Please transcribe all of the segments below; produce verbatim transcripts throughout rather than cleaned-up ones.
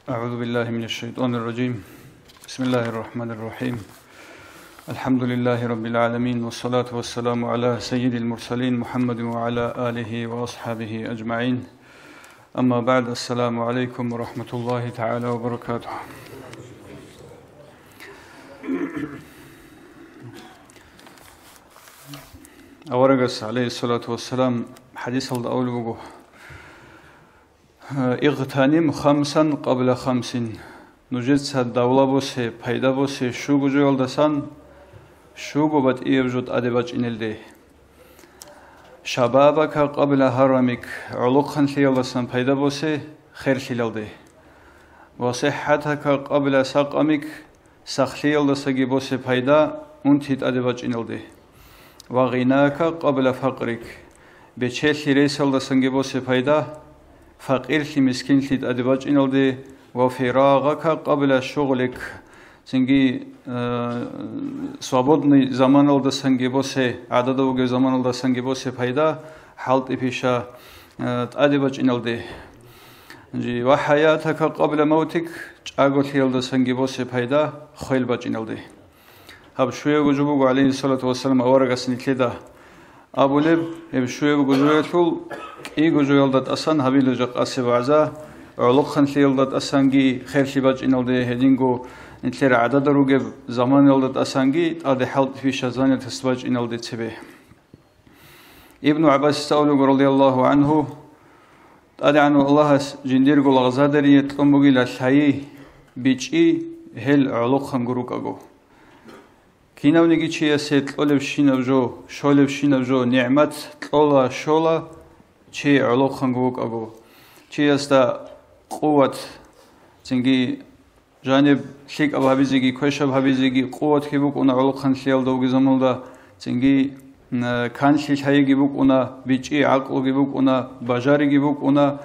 أعوذ بالله من الشيطان الرجيم. بسم الله الرحمن الرحيم. الحمد لله رب العالمين، والصلاة والسلام على سيد المرسلين محمد وعلى آله وأصحابه أجمعين. أما بعد، السلام عليكم ورحمة الله تعالى وبركاته. Аварагас, гӀалайгьиссалату вассалам, хӀадисалда абулеб буго: «Игътаним хамсан къабла хамсин». Нужеца давла босе, пайда босе щуго жоялдасан щуго батӀияб жо тӀаде бачӀинелде. «Шабабака къабла гьарамик», гӀолохъанлъиялдасан пайда босе херлъилалде. «Ва сиххатака къабла сакъамик», сахлъиялдасаги босе пайда унти тӀаде бачӀиналде. «Ва гъинака къабла факърик», бечелъи ресалдасанги босе пайда факъирлъи-мискинлъи тӀаде бачӀиналде. «Ва фирагъака къабла шугълик», цинги, э, свободный заманалдасанги босе, гӀадада вугев заманалдасанги босе пайда хӀалтӀи-пиша, э, тӀаде бачӀиналде. Жи, «Ва хӀаятака къабла мавтик», чӀаголъиялдасанги босе пайда хвел бачӀиналде. Гьаб щуябго жо буго, гӀалайгьиссалату вассалам, аварагас нилъеда абулеб, гьеб щуябго жоялъул кӀиго жоялда тӀасан гьабила жакъасеб вагӀза, гӀолохъанлъиялда тӀасанги херлъи бачӀиналде, гьединго нилъер гӀадада ругеб заманалда тӀасанги тӀаде хӀалтӀи-пиша занятость бачӀиналде цебе. Ибну ГӀаббасица абулеб, радияллагьу гӀангьу, ТӀадегӀанав Аллагьас жиндирго лагъзадерие кьун бугила лъай, бичӀчӀи, гьел гӀолохъанго рукӀаго. Кинавниги чиясе кьолебщинаб жо, щолебщинаб жо, нигӀмат кьола, щола, чи гӀолохъанго вукӀаго. Чиясда къуват, цинги жаниб лъикӀаб гьабизеги, квешаб гьабизеги къуватги букӀуна гӀолохъанлъиялда вугеб заманалда, цинги, м, канлъи лъайги букӀуна, бичӀчӀи гӀакълуги букӀуна, бажариги букӀуна,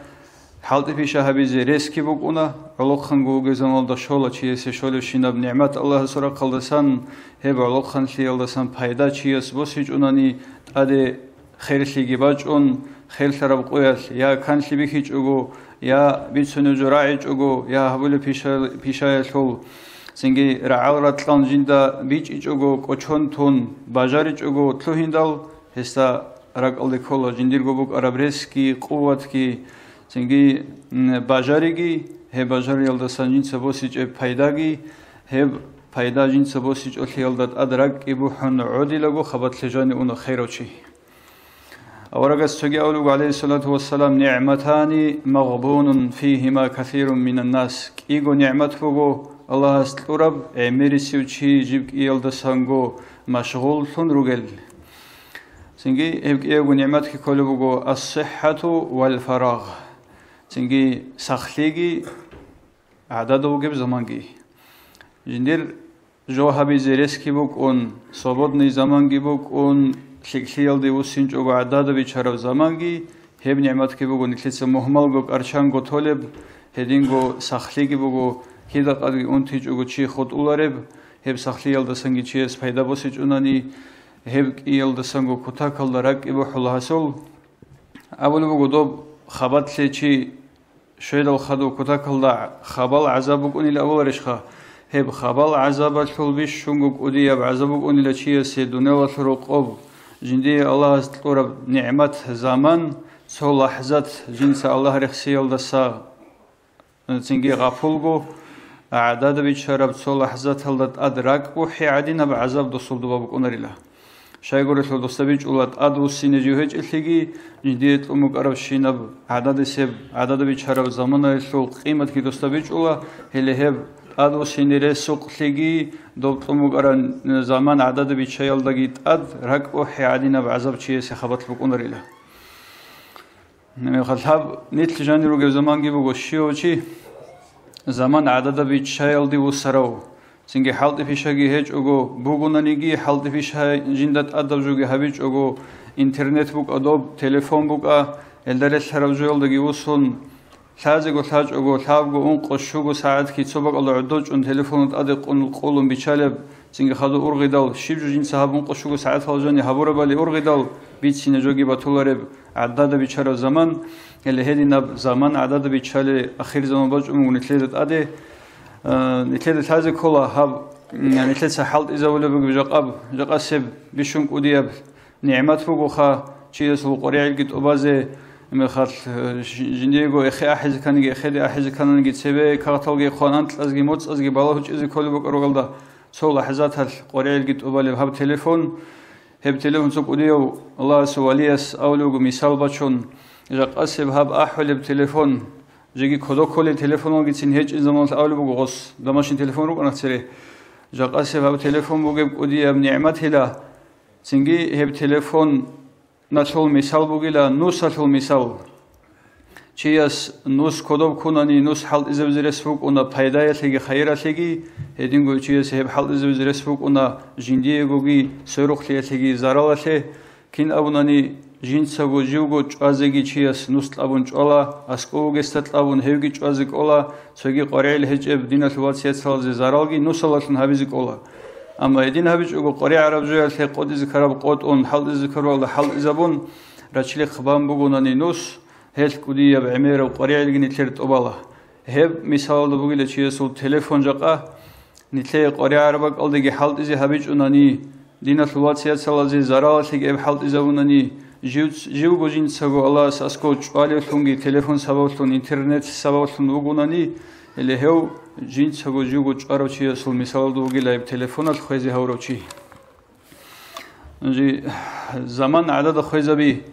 хӀалтӀи-пиша гьабизе ресги букӀуна. ГӀолохъанго вугеб заманалда щола чиясе щолебщинаб нигӀмат Аллагьасул рахъалдасан, гьеб гӀолохъанлъиялдасан пайда чияс босичӀунани, тӀаде херлъиги бачӀун, херлъараб къоялъ я канлъи бихьичӀого, я бицунеб жо рагӀичӀого, я гьабулеб пиша-, пишаялъул, цинги рагӀал-ракьалъ жинда бичӀчӀичӀого, кӀочон тун бажаричӀого лъугьиндал, гьесда ракӀалде ккола жиндирго букӀараб ресги, къуватги, цинги, м, бажариги, гьеб бажариялдасан жинца босичӀеб пайдаги, гьеб пайда жинца босичӀолъиялда тӀад ракӀги бухӀун гӀодилаго хабалъ жанив уна херав чи. Аварагас цоги абулеб буго, гӀалайгьиссалату вассалам: «НигӀматани магъбунун фигьима касирун минаннас». КӀиго нигӀмат буго Аллагьас кьураб, гӀемерисев чи жиб кӀиялдасанго машгъуллъун ругел. Цинги гьеб кӀиябго нигӀматги кколеб буго: «Ас-сиххату вал фарагъ». Цинги сахлъиги, гӀадада вугеб заманги. Жиндир жо гьабизе ресги букӀун, свободный заманги букӀун, лъикӀлъиялде вуссинчӀого гӀадада бичараб заманги, гьеб нигӀматги буго нилъеца мухьмалго, кӀарчанго толеб, гьединго сахлъиги буго, кида-къадги унтичӀого чи хутӀулареб, гьеб сахлъиялдасанги чияс пайда босичӀунани, гьеб кӀиялдасанго кутакалда ракӀги бухӀула гьасул. Абулеб буго, доб хабалъе чи щведал хадув кутакалда хабал гӀазаб букӀунила абуларищха? Гьеб хабал гӀазабалъул бищунго кӀудияб гӀазаб букӀунила чиясе дуниялалъул рокъоб, жиндие Аллагьас кьураб нигӀмат заман, цо лахӀзат жинца Аллагь рехсиялдаса, цинги гъапулго, гӀадада бичараб цо лахӀзаталда тӀад ракӀбухӀи гӀадинаб гӀазаб досул доба букӀунарила. Щайгурелъул досда бичӀула тӀад вуссине жив гьечӀелъиги, жиндие кьун букӀарабщинаб гӀададисеб, гӀадада бичараб заманаялъул къиматги досда бичӀула, гьеле гьеб тӀад вуссине ресукълъиги, доб кьун букӀараб заман гӀадада бичаялдаги тӀад ракӀбухӀи гӀадинаб гӀазаб чиясе хабалъ букӀунарила. Гьеб мехалъ гьаб нилъ жанир ругеб заманги буго, щивав чи заман гӀадада биччаялде вуссарав, цинги хӀалтӀи-пишаги гьечӀого, бугунаниги, хӀалтӀи-пиша жинда тӀадаб жоги гьабичӀого, интернет букӀа доб, телефон букӀа, гьелда релълъараб жоялдаги вуссун, лъазего лъачӀого, лъабго, ункъо, щуго сагӀатги цо бакӀалда гӀодов чӀун телефонал тӀаде къун къулун биччалеб, цинги хадув ургъидал, щиб жо жинца гьаб ункъо-щуго сагӀатал жани гьабурабали ургъидал, бицине жоги батулареб гӀадада бичараб заман, гьеле гьединаб заман гӀадада биччалел ахирзаман бачӀун буго нилъеда тӀаде. Э, нилъеда лъазе ккола гьаб, м, нилъеца хӀалтӀизабулеб бугеб жакъаб, жакъасеб бищун кӀудияб нигӀмат бугоха, чиясул къваригӀелги тӀубазе, мехалъ, э, жи-, жиндиего эхе ахӀизе кканиги, эхеде ахӀизе ккананиги, цебе кагъталги хъван анкьазги моцӀазги балагьучӀизе кколеб букӀаралда, цо лахӀзаталъ къваригӀелги тӀубалеб гьаб телефон. Гьеб телефон цо кӀудияв Аллагьасул валияс авлуго мисал бачун, жакъасеб гьаб ахӀулеб телефон, жеги кодо кколел телефоналгицин гьечӀин заманалъ авлеб буго гъос, домашний телефон рукӀана цере. Жакъасеб гьаб телефон бугеб кӀудияб нигӀматила, цинги гьеб телефоналъул мисал бугила нусалъул мисал. Чияс нус кодоб ккунани, нус хӀалтӀизабизе рес букӀуна пайдаялъеги хайиралъеги, гьединго чияс гьеб хӀалтӀизабизе рес букӀуна жиндиегоги сверухълъиялъеги заралалъе. Кин абунани, жинцаго живго чӀвазеги чияс нус кьабун чӀвала, аскӀов вугесда кьабун гьевги чӀвазе кӀола, цоги къваригӀел гьечӀеб диналъул вацияцалазе заралги нусалалъун гьабизе кӀола. Амма гьедин гьабичӀого къваригӀараб жоялъе къотӀизе ккараб къотӀун, хӀалтӀизе ккарабалда хӀалтӀизабун, рачилихъ бан бугонани нус, гьелъ кӀудияб гӀемераб къваригӀелги нилъер тӀубала. Гьеб мисалалда бугила чиясул телефон жакъа, нилъее къваригӀараб бакӀалдеги хӀалтӀизе гьабичӀунани, диналъул вацияцалазе заралалъеги гьеб хӀалтӀизабунани, жив-, живго жинцаго Аллагьас аскӀов чӀвалевлъунги телефон сабаблъун, интернет сабаблъун вугонани, гьеле гьев жинцаго живго чӀварав чиясул мисалалда вугила гьеб телефоналъ хвезе гьавурав чи. Жи-, заман гӀадада хвезаби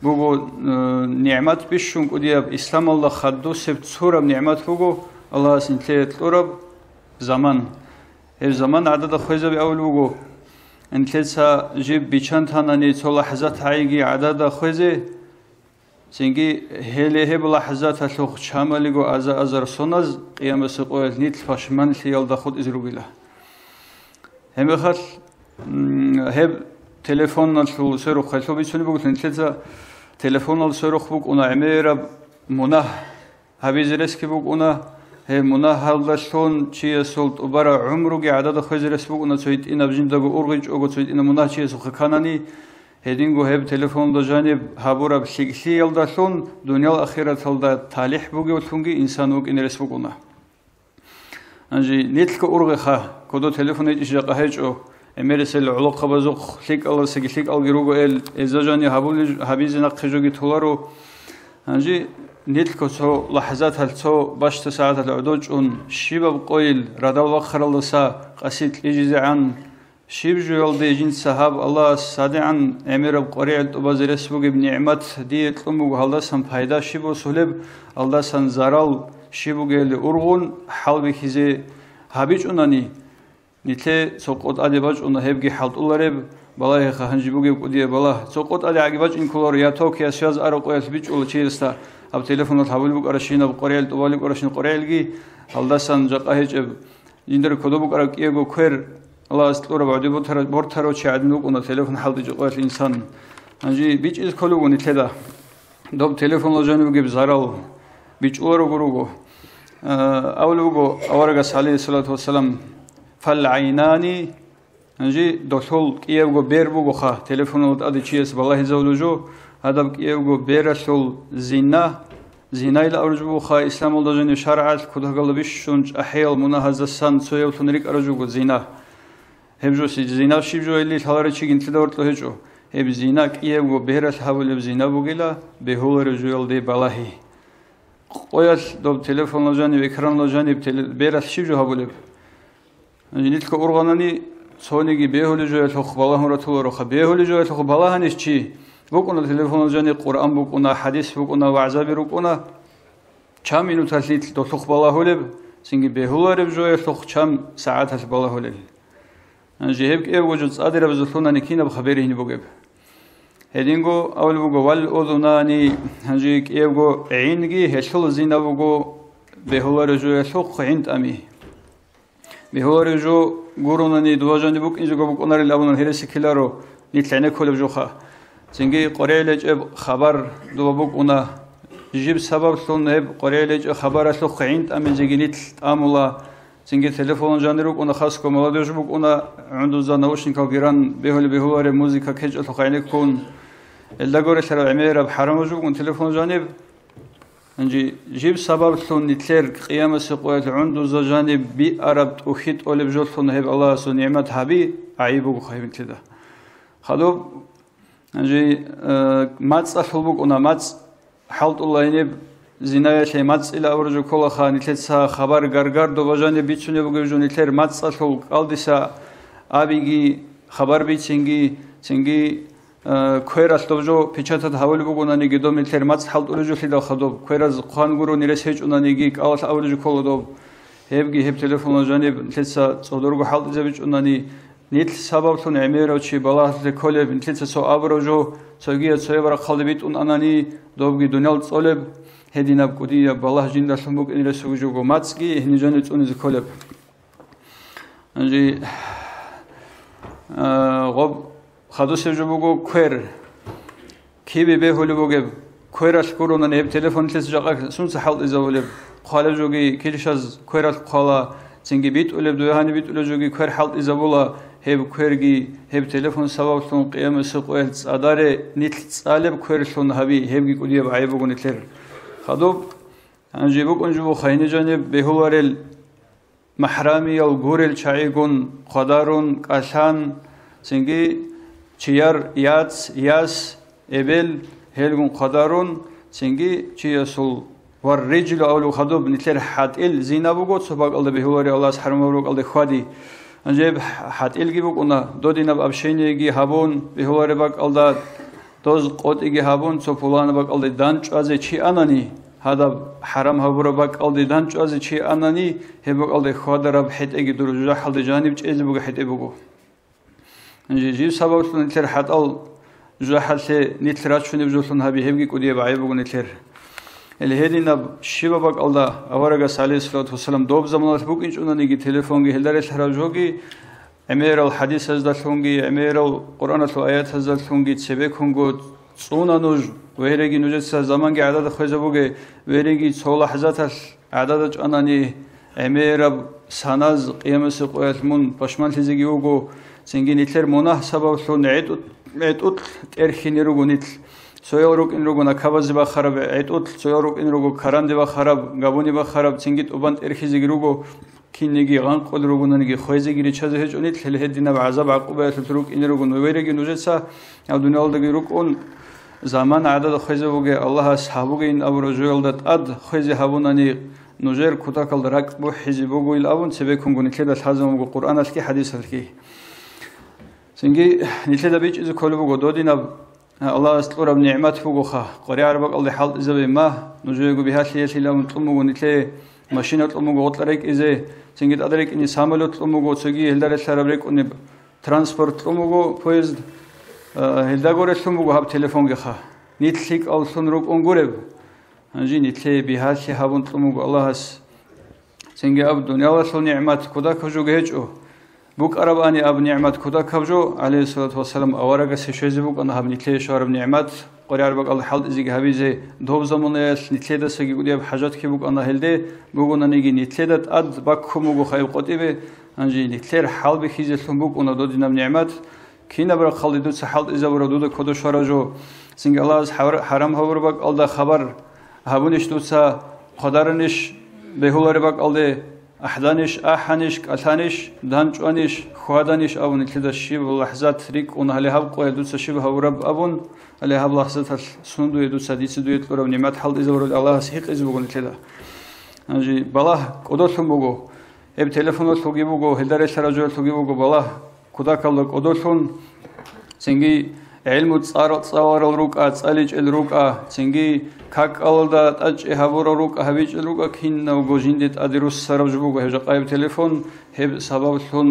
буго, э, нигӀмат бищун кӀудияб, исламалда хадусеб цураб нигӀмат буго Аллагьас нилъее кьураб заман. Гьеб заман гӀадада хвезаби авул буго, нилъеца жиб биччан танани цо лахӀзат гӀайги гӀадада хвезе, цинги гьеле гьеб лахӀзаталъухъ чамалиго аза-азар соназ къиямасеб къоялъ нилъ пашманлъиялда хутӀизе ругила. Гьебмехалъ, м, гьеб телефоналъул сверухъ гьелъул бицунеб буго, нилъеца телефоналъул сверухъ букӀуна гӀемераб мунагь гьабизе ресги букӀуна. Гьеб мунагьалдалъун чиясул тӀубараб гӀумруги гӀадада хвезе рес букӀуна, цо гьитӀинаб жиндаго ургъичӀого, цо гьитӀинаб мунагь чиясухъе кканани, гьединго гьеб телефонда жаниб гьабураб лъикӀлъиялдалъун дуниял ахираталда талихӀ бугевлъунги инсан вукӀине рес букӀуна. Гьанже нилъго ургъеха, кодо телефон гьечӀищ жакъа гьечӀо, гӀемерисел гӀолохъабазухъ лъикӀаласаги лъикӀалги руго эл, эза жани гьабулел-, гьабизе нахъе жоги толаро. Гьанже нилъго цо лахӀзаталъ, цо бащда сагӀаталъ гӀодов чӀун, щибаб къойил радал вахъаралдаса къаси кьижизегӀан, щиб жоялде жинца гьаб Аллагьас садигӀан гӀемераб къваригӀел тӀубазе рес бугеб нигӀмат дие кьун буго, гьалдасан пайда щиб босулеб, гьалдасан зарал щиб бугебали ургъун хӀалбихьизе гьабичӀунани, нилъее цо къо тӀаде бачӀуна гьебги хӀалтӀулареб балагьеха гьанже бугеб кӀудияб балагь. Цо къо тӀаде гӀаги бачӀин кколаро, я ток, я связь араб къоялъ бичӀчӀула чиясда, гьаб телефоналъ гьабулеб букӀаращинаб къваригӀел тӀубалеб букӀаращинаб къваригӀелги, гьалдасан жакъа гьечӀеб. Жиндир кодоб букӀараб кӀиего квер Аллагьас кьураб гӀодобе бортара-, бортарав чи гӀадин вукӀуна телефон хӀалтӀичӀеб къоялъ инсан. Гьанже бичӀчӀизе кколеб буго нилъеда доб телефонал жаниб бугеб зарал, бичӀчӀуларого руго. А, абулеб буго аварагас, гӀалейхиссалату вассалам, «Фал гӀайнани», гьанже долъул кӀиябго бер бугоха, телефонал тӀаде чияс балагьизавулеб жо, гьадаб кӀиябго бералъул зина, зинайилан абулеб жо бугоха, исламалда жаниб шаргӀалъ кутакалда бищун чӀахӀиял мунагьаздасан цояблъун рикӀкӀараб жо буго зина. Гьеб жо си-, зина щиб жояли лъаларев чиги нилъеда гьоркьоб гьечӀо. Гьеб зина кӀиябго бералъ гьабулеб зина бугила, бегьулареб жоялде балагьи. Къоялъ доб телефонал жаниб, экранал жаниб теле-, бералъ щиб жо гьабулеб? Нилъго ургъанани, цониги бегьулеб жоялъухъ балагьун ратулароха. Бегьулеб жоялъухъ балагьанищ чи? БукӀуна телефонал жаниб Къуръан букӀуна, хӀадис букӀуна, вагӀзаби рукӀуна. Чан минуталъ нилъ долъухъ балагьулеб, цинги бегьулареб жоялъухъ чан сагӀаталъ балагьулел. Гьанже гьеб кӀиябго жо цӀадирабазулъунани кинаб хабар гьениб бугеб? Гьединго абулеб буго, «Вал удунани», гьанже кӀиябго гӀинги гьелъул зина буго, бегьулареб жоялъухъ гӀин тӀами. Бегьулареб жо гуронани дова жаниб букӀинчӀого букӀунарел абунан гьереси ккеларо, нилъ гӀенекколеб жоха. Цинги къваригӀел гьечӀеб хабар дова букӀуна. Жиб сабаблъун гьеб къваригӀел гьечӀеб хабаралъухъ гӀин тӀаминзеги нилъ тӀамула. Цинги телефонал жанир рукӀуна, хасго молодежь букӀуна, гӀундузда наушникалги ран бегьулеб-бегьулареб музыка ккечӀелъухъ гӀенеккун. Гьелда гурелъараб гӀемераб хӀарамаб жо бугун телефон жаниб. Гьанже жиб сабаблъун нилъер къиямасеб къоялъ гӀундузда жаниб биараб тӀухьи тӀолеб жолъун гьеб Аллагьасул нигӀмат гьаби гӀайиб буго гьеб нилъеда. Хадуб, гьанже, э, мацӀалъул букӀуна, мацӀ хӀалтӀула гьениб, зинаялъе мацӀила абураб жо кколаха, нилъеца хабар гаргардо бажаниб бицунеб бугеб жо нилъер мацӀалъул кӀалдиса абиги, хабар бицинги, цинги, э, квералъ доб жо печатат гьавулеб бугонаниги, доб нилъер мацӀ хӀалтӀулеб жолъидал хадуб, квераз хъван гурони рес гьечӀонаниги, кӀалалъ абулеб жо ккола доб. Гьебги гьеб телефонал жаниб нилъеца цӀодорго хӀалтӀизабичӀонани, нилъ сабаблъун гӀемерав чи балагьлъи кколеб, нилъеца цо абурав жо, цогияз цояб рахъалде битӀун анани, добги дуниял цӀолеб, гьединаб кӀудияб балагь жиндалъун букӀин ресуги жуго, мацӀги гьениб жаниб цӀунизе кколеб. Гьанже, а, гъоб хадусеб жо буго квер. Кибе бегьулеб бугеб, квералъ гуронани гьеб телефонлъица жакъа сунца хӀалтӀизабулеб, хъвалеб жоги килщаз квералъ хъвала, цинги битӀулеб, дуе гьаниб битӀулеб жоги квер хӀалтӀизабула, гьеб кверги, гьеб телефон сабаблъун къиямасеб къоялъ цӀадаре нилъ цӀалеб кверлъун гьаби, гьебги кӀудияб гӀайиб буго нилъер. Хадуб, гьанже букӀун жо буха гьениб жаниб бегьуларел, махӀрамиял гурел чагӀигун хъвадарун, кӀалъан, цинги чияр яц, яс, эбел, гьелгун хъвадарун, цинги чиясул варриджлу авлу хадуб, нилъер хӀатӀил зина буго, цо бакӀалда бегьулари Аллагьас хӀарамаб рукӀалда хьвади. Гьанже гьеб хӀатӀилги букӀуна, додинаб общениеги гьабун, бегьулари бакӀалда доз къотӀиги гьабун, цо пуланаб бакӀалде данчӀвазе чи анани, гьадаб хӀарам гьабураб бакӀалде данчӀвазе чи анани, гьеб бакӀалде хьвадараб хӀетӀеги дур жужахӀалде жаниб чӀезе буго хӀетӀе буго. Гьанже жив сабаблъун нилъер хӀатӀал жужахӀалъе нилъ рачунеб жолъун гьаби, гьебги кӀудияб гӀайиб буго нилъер. Гьеле гьединаб щибаб бакӀалда аварагас, гӀалейхиссалату вассалам, доб заманалъ букӀинчӀунаниги телефонги гьелда релълъараб жоги, гӀемерал хӀадисаздалъунги, гӀемерал Къуръаналъул аятаздалъунги цебеккунго цӀуна нуж, вереги нужеца заманги гӀадада хвезабуге, вереги цо лахӀзаталъ гӀадада чӀванани, гӀемераб саназ къиямасеб къоялъ мун пашманлъизеги вуго, цинги нилъер мунагь сабаблъун гӀетӀу-, гӀетӀулъ тӀерхьине руго нилъ. Цоял рукӀин руго накабазе бахараб гӀетӀулъ, цоял рукӀин руго каранде бахараб, габуне бахараб, цинги тӀубан тӀерхьизеги руго. Кинниги гъанкъулел ругонаниги, хвезеги риччазе гьечӀо нилъ, гьел гьединаб гӀазаб-гӀакъубаялъулъ рукӀине руго. Нужереги нужеца гьаб дуниялалдаги рукӀун, заман гӀадада хвезабуге, Аллагьас гьабугейин абураб жоялда тӀад хвезе гьабунани, нужер кутакалда ракӀ бухӀизе бугоил абун, цебеккунго нилъеда лъазабун буго Къуръаналъги хӀадисалъги. Цинги нилъеда бичӀчӀизе кколеб буго додинаб Аллагьас кьураб нигӀмат бугоха, къваригӀараб бакӀалде хӀалтӀизабе ма, нужеего бигьалъиялъилан кьун буго нилъее машина кьун буго гъоркьа рекӀизе, цинги тӀаде рекӀине самолет кьун буго, цоги гьелда релълъараб рекӀунеб транспорт кьун буго, поезд, а, гьелда гурелъун буго гьаб телефонгиха. Нилъ лъикӀаллъун рукӀун гуреб. Гьанже нилъее бигьалъи гьабун кьун буго Аллагьас. Цинги аб дуниялалъул нигӀмат кутакаб жо гьечӀо. БукӀарабани аб нигӀмат кутакаб жо, гӀалейхиссалату вассалам, аварагасе щвезе букӀана гьаб нилъее щвараб нигӀмат, къваригӀараб бакӀалда хӀалтӀизеги гьабизе, доб заманаялъ нилъедасаги кӀудияб хӀажатги букӀана гьелде, бугонаниги нилъеда тӀад баккун буго хайб къотӀибе, гьанже нилъер хӀалбихьизелъун букӀуна додинаб нигӀмат, кинаб рахъалде дуца хӀалтӀизабураб дуда кодо щвараб жо, цинги Аллагьас хӀар-, хӀарам гьабураб бакӀалда хабар гьабунищ дуца, хъвадаранищ бегьулареб бакӀалде, ахӀданищ, ахӀанищ, кӀалъанищ, данчӀванищ, хьваданищ абун, нилъеда щиб лахӀзат рикӀкӀун, гьале гьаб къоялъ дуца щиб гьабураб абун, гьале гьаб лахӀзаталъ сундуе дуца, дица дуе кьураб нигӀмат хӀалтӀизабураб Аллагьас гьикъизе буго нилъеда. Гьанже балагь кӀодолъун буго, гьеб телефоналъулги буго, гьелда релълъараб жоялъулги буго балагь. Кутакалда кӀодолъун, цинги гӀелму цӀар-, цӀаларал рукӀа, цӀаличӀел рукӀа, цинги какалда тӀадчӀи гьабурал рукӀа, гьабичӀел рукӀа, киналго жинде тӀаде руссараб жо буго гьеб жакъаяб телефон, гьеб сабаблъун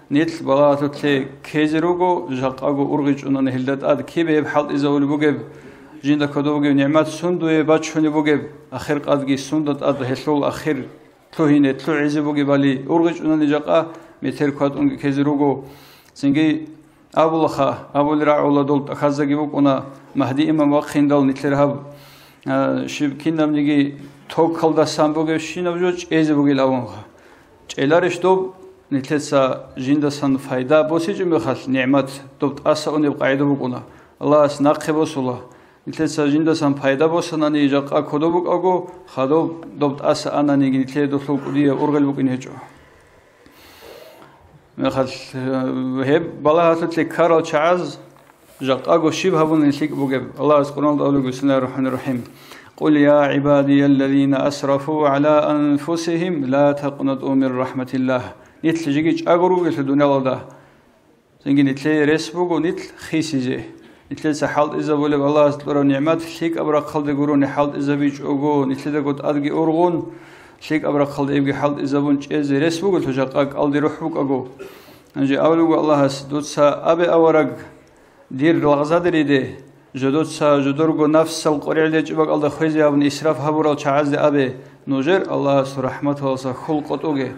нилъ балагьалъулъе ккезе руго, жакъаго ургъичӀунани гьелда тӀад кибе гьеб хӀалтӀизабулеб бугеб, жинда кодоб бугеб нигӀмат сундуе бачунеб бугеб, ахир къадги сунда тӀад гьелъул ахир лъугьине, лъугӀизе бугебали ургъичӀунани жакъа метер кватӀунги ккезе руго. Цинги абулаха, абули рагӀула дол тӀахьаздаги букӀуна, Магьди имам вахъиндал нилъер гьаб, а, щиб кинабниги токалдасан бугебщинаб жо чӀезе бугил абунха. ЧӀеларищ доб, нилъеца жиндасан пайда босичӀеб мехалъ нигӀмат доб тӀаса унеб къагӀида букӀуна. Аллагьас нахъе босула. Нилъеца жиндасан пайда босанани, жакъа кодоб букӀаго, хадуб доб тӀаса ананиги, нилъее долъул кӀудияб ургъел букӀин гьечӀо. Мехалъ, э, гьеб балагьалъулъе ккарал чагӀаз жакъаго щиб гьабунани лъикӀ бугеб? Аллагьас Къуръаналда абулеб: «Бисмиллагьир рахӀманир рахӀим. Къул я гӀибадияллазина асрафу гӀала анфусихим, ла такънату мин рахӀматиллагь». Нилъ жеги чӀаго ругелъул дуниялалда. Цинги нилъее рес буго нилъ хисизе. Нилъеца хӀалтӀизабулеб Аллагьас кьураб нигӀмат лъикӀаб рахъалде гурони хӀалтӀизабичӀого, нилъедаго тӀадги ургъун, лъикӀаб рахъалде эбги хӀалтӀизабун чӀезе рес бугелъул жакъа кӀалдирухӀ букӀаго. Гьанже абулеб буго Аллагьас: «Дуца абе, авараг, дир лагъзадериде, жодоца жодорго нафсал къваригӀел гьечӀеб бакӀалда хвезе абун исраф гьабурал чагӀазде абе, нужер Аллагьасул рахӀматалдаса хьул къотӀуге».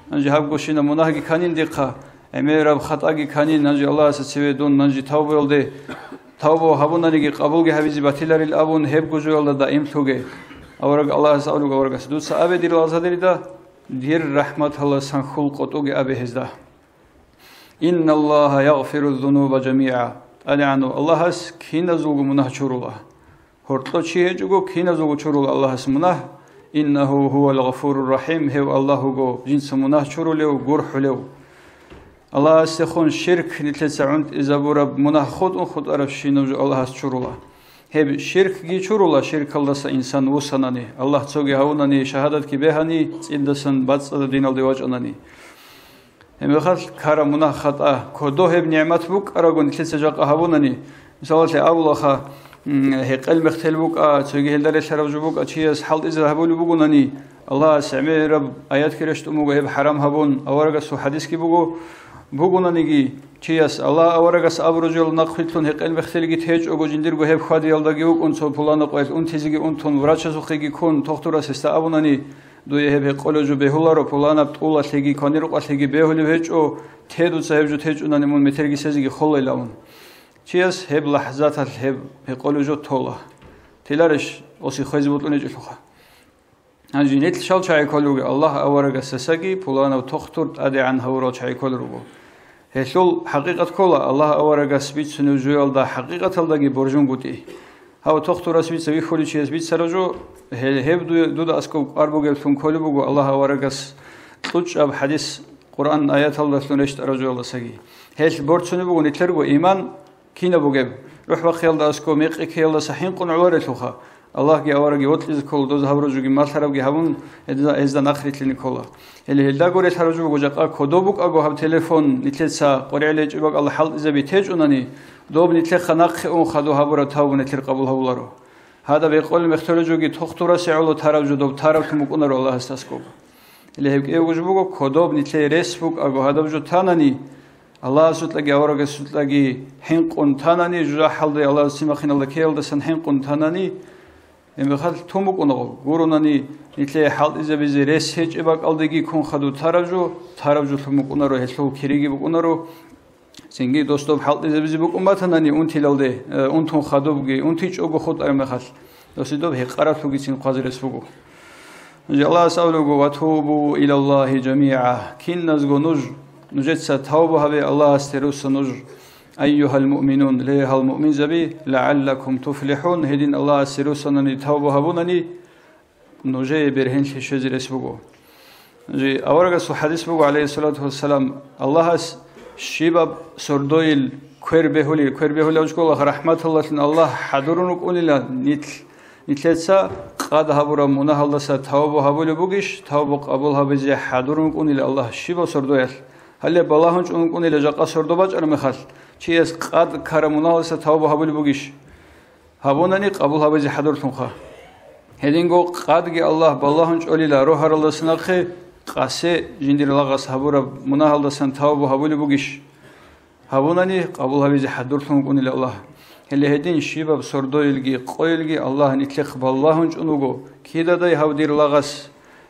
Гьанже гьабго щинаб мунагьги кканин дихъа, гӀемераб хатӀаги кканин, гьанже Аллагьасда цеве дун, гьанже тавбуялде, тавбу гьабунаниги къабулги гьабизе батиларил абун, гьебго жоялда даимлъуге. Авараг Аллагьас абулеб буго аварагас: «Дуца абе дир лагъзадерида, дир рахӀматалдасан хьул къотӀуге абе гьезда». «Инналлагьа ягъфиру зунуба жамигӀа». ТӀадегӀанав Аллагьас киназулго мунагь чурула. Гьоркьо чи гьечӀого, киназулго чурула Аллагьас мунагь. «Иннагьу гьувал гъафурур рахӀим», гьев Аллагь вуго жинца мунагь чурулев, гурхӀулев. Аллагьасдехун ширк нилъеца гӀунтӀизабураб мунагь хутӀун хутӀарабщинаб жо Аллагьас чурула. Гьеб ширкги чурула, ширкалдаса инсан вуссанани, Аллагь цоги гьавунани, шагьадатги бегьани, цӀидасан бацӀцӀадаб диналде вачӀанани. Гьебмехалъ ккараб мунагь-хатӀа, кодо гьеб нигӀмат букӀараго нилъеца жакъа гьабунани, мисалалъе абулаха, м, гьекъел мехтел букӀа, цоги гьелда релълъараб жо букӀа, чияс хӀалтӀизе гьабулеб бугунани, Аллагьас гӀемераб аятги рещтӀун буго гьеб хӀарам гьабун, аварагасул хӀадисги буго, бугунаниги, чияс Аллагь аварагас абураб жоялда нахъвилълъун гьекъел мехтелги течӀого, жиндирго гьеб хьвадиялдаги вукӀун, цо пуланаб къоялъ унтизеги унтун, врачасухъеги ккун, тохтурасе гьесда абунани, дуе гьеб гьекъолеб жо бегьуларо, пуланаб тӀулалъеги, кванирукъалъеги бегьулеб гьечӀо, те дуца гьеб жо течӀунани мун метерги сезеги холайилан. Чияс гьеб лахӀзаталъ гьеб гьекъолеб жо тола. Теларищ, оси хвезе бутӀун гьечӀелъулха? Гьанже нилъ щал чагӀи кколел ругел, Аллагь аварагас сесаги пуланав тохтур тӀадегӀан гьавурал чагӀи кколел руго. Гьелъул хӀакъикъат ккола, Аллагь аварагас бицунеб жоялда хӀакъикъаталдаги боржунгутӀи. Гьав тохтурас бица вихьулев чияс бицараб жо, гье-, гьеб дуе-, дуда аскӀоб кӀвар бугеблъун кколеб буго Аллагь аварагас кьучӀаб хӀадис, Къуръан аяталдалъун рещтӀараб жоялдасаги. Гьелъ борцунеб буго нилъерго иман кинаб бугеб, рухӀ бахъиялда аскӀоб мекъи ккеялдаса хӀинкъун гӀоларелъулха. Аллагьги аварагги вокьизе ккола, доз гьабураб жоги малъарабги гьабун, гьезда, гьезда нахърилълъине ккола. Гьеле гьелдаго релълъараб жо буго, жакъа кодоб букӀаго гьаб телефон нилъеца къваригӀел гьечӀеб бакӀалда хӀалтӀизаби течӀунани, доб нилъеха нахъе ун хадуб гьабураб тавбу нилъер къабул гьавуларо. Гьадаб гьекъолеб мехтолеб жоги тохтурасе гӀоло тараб жо доб тараб лъун букӀунаро Аллагьасда аскӀоб. Гьеле гьеб кӀиявго жо буго, кодоб нилъее рес букӀаго гьадаб жо танани, Аллагьасукьаги аварагасукьаги хӀинкъун танани, жужахӀалде Аллагьас цимахиналда ккеялдасан хӀинкъун танани, гьебмехалъ тун букӀунаго, гуронани, нилъее хӀалтӀизабизе рес гьечӀеб бакӀалдеги ккун хадуб тараб жо, тараб жо лъун букӀунаро, гьелъул кириги букӀунаро. Цинги дос доб хӀалтӀизабизе букӀун батанани унтилалде, э, унтун хадубги, унтичӀого хутӀараб мехалъ, досе доб гьекъараблъугицин хъвазе рес буго. Нуж Аллагьас абулеб буго: «Ва тубу илаллагьи жамигӀа». Киназго нуж, нужеца тавба гьабе Аллагьасде руса нуж, айюгьал муъминун, ле, гьал муъминзаби, лагӀаллакум туфлихӀун, гьедин Аллагьасде русанани тавба гьабунани, нужее бергьенлъи щвезе рес буго. Жи аварагасул хадис буго, гӀалайгьиссалату вассалам, Аллагьас щибаб сордойил квер бегьулел, квер бегьулев чӀола, рахӀматаллалъун Аллагь хӀадурун рукӀунила нилъ, нилъеца къад гьабураб мунагьалдаса тавбу гьабулеб бугищ, тавбу къабул гьабизе хӀадурун рукӀунила Аллагь щибаб сордоялъ. Гьале балагьун чӀун рукӀунила жакъа сордо бачӀараб мехалъ, чияс къад ккараб мунагьалдаса тавбу гьабулеб бугищ? Гьабунани къабул гьабизе хӀадурлъунха. Гьединго къадги Аллагь балагьун чӀолила рогьаралдаса нахъе, къасе жиндир лагъас гьабураб мунагьалдасан тавбу гьабулеб бугищ? Гьабунани къабул гьабизе хӀадурлъун вукӀунила Аллагь. Гьеле гьедин щибаб сордоилги къойилги Аллагь нилъехъ балагьун чӀун вуго, кидадай гьав дир лагъас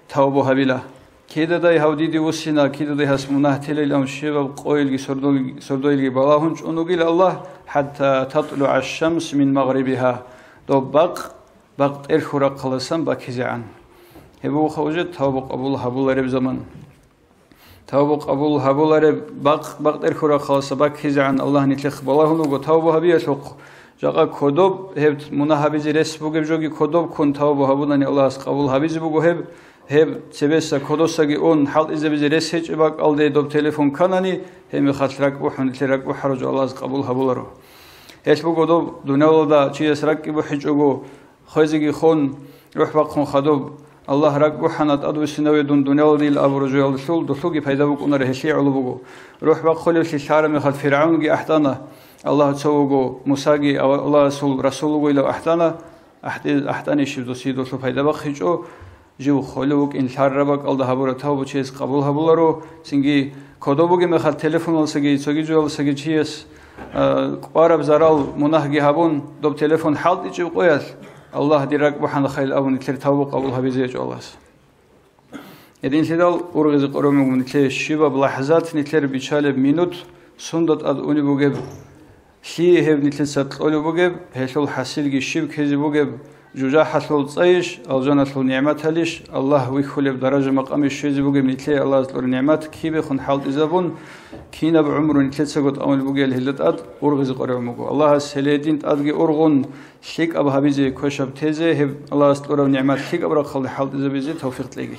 тавбу гьабила. Кидадай гьав диде вуссина, кидадай гьас мунагь телилан щибаб къойилги сордо-, сордоилги балагьун чӀун вугила Аллагь, хӀатта татлугӀа шамс мин магърибиха, доб бакъ, бакъ тӀерхьурахъалдасан баккизегӀан. Гьеб бугоха уже тавба къабул гьабулареб заман. Тавба къабул гьабулареб бакъ, бакъ тӀерхьурахъалдаса баккизегӀан Аллагь нилъехъ балагьун вуго тавба гьабиялъухъ. Жакъа кодоб гьеб мунагь гьабизе рес бугеб жоги кодоб ккун тавбу гьабунани Аллагьас къабул гьабизе буго гьеб, гьеб цебеса кодосаги ун хӀалтӀизабизе рес гьечӀеб бакӀалде доб телефон кканани, гьеб мехалъ ракӀ бухӀун, нилъер ракӀ бухӀараб жо Аллагьас къабул гьабуларо. Гьелъ буго доб дуниялалда чияс ракӀги бухӀичӀого, хвезеги хун, рухӀ бахъун хадуб, Аллагь ракӀ бухӀана, тӀадвуссинаве дун дуниялалда ил абуру жоялдалъул, дулъуги пайда букӀунаро гьелъие гӀоло буго. РухӀ бахъулевлъи лъараб мехалъ ФиргӀавнги ахӀдана, Аллагь цо вуго, Мусаги Аллагьасул расул вугоилав ахӀдана, ахӀди-, ахӀдани щиб досие дулъул пайда бахъичӀо, жив хвелев вукӀин лъараб бакӀалда гьабураб тавбу чияс къабул гьабуларо, цинги кодоб бугеб мехалъ телефоналсаги цоги жоялсаги чияс, а, къвараб зарал мунагьги гьабун, доб телефон хӀалтӀичӀеб къоялъ, Аллагь, дир ракӀ бухӀана хайил абун, нилъер тавбу къабул гьабизе гьечӀо Аллагьас. Гьединлъидал ургъизе къором буго нилъее щибаб лахӀзат, нилъер биччалеб минут, сунда тӀад унеб бугеб, лъие гьеб нилъеца кьолеб бугеб, гьелъул хӀасилги щиб ккезе бугеб, жужахӀалъул цӀайищ, алжаналъул нигӀматалищ, Аллагь вихьулеб даража-макъамищ щвезе бугеб нилъее Аллагьас кьураб нигӀмат кибехун хӀалтӀизабун, кинаб гӀумру нилъецаго тӀамулеб бугеб гьелда тӀад ургъизе къором буго. Аллагьас гьеле гьедин тӀадги ургъун, лъикӀаб гьабизе квешаб тезе, гьеб Аллагьас кьураб нигӀмат лъикӀаб рахъалде хӀалтӀизабизе тавфикъ кьеги.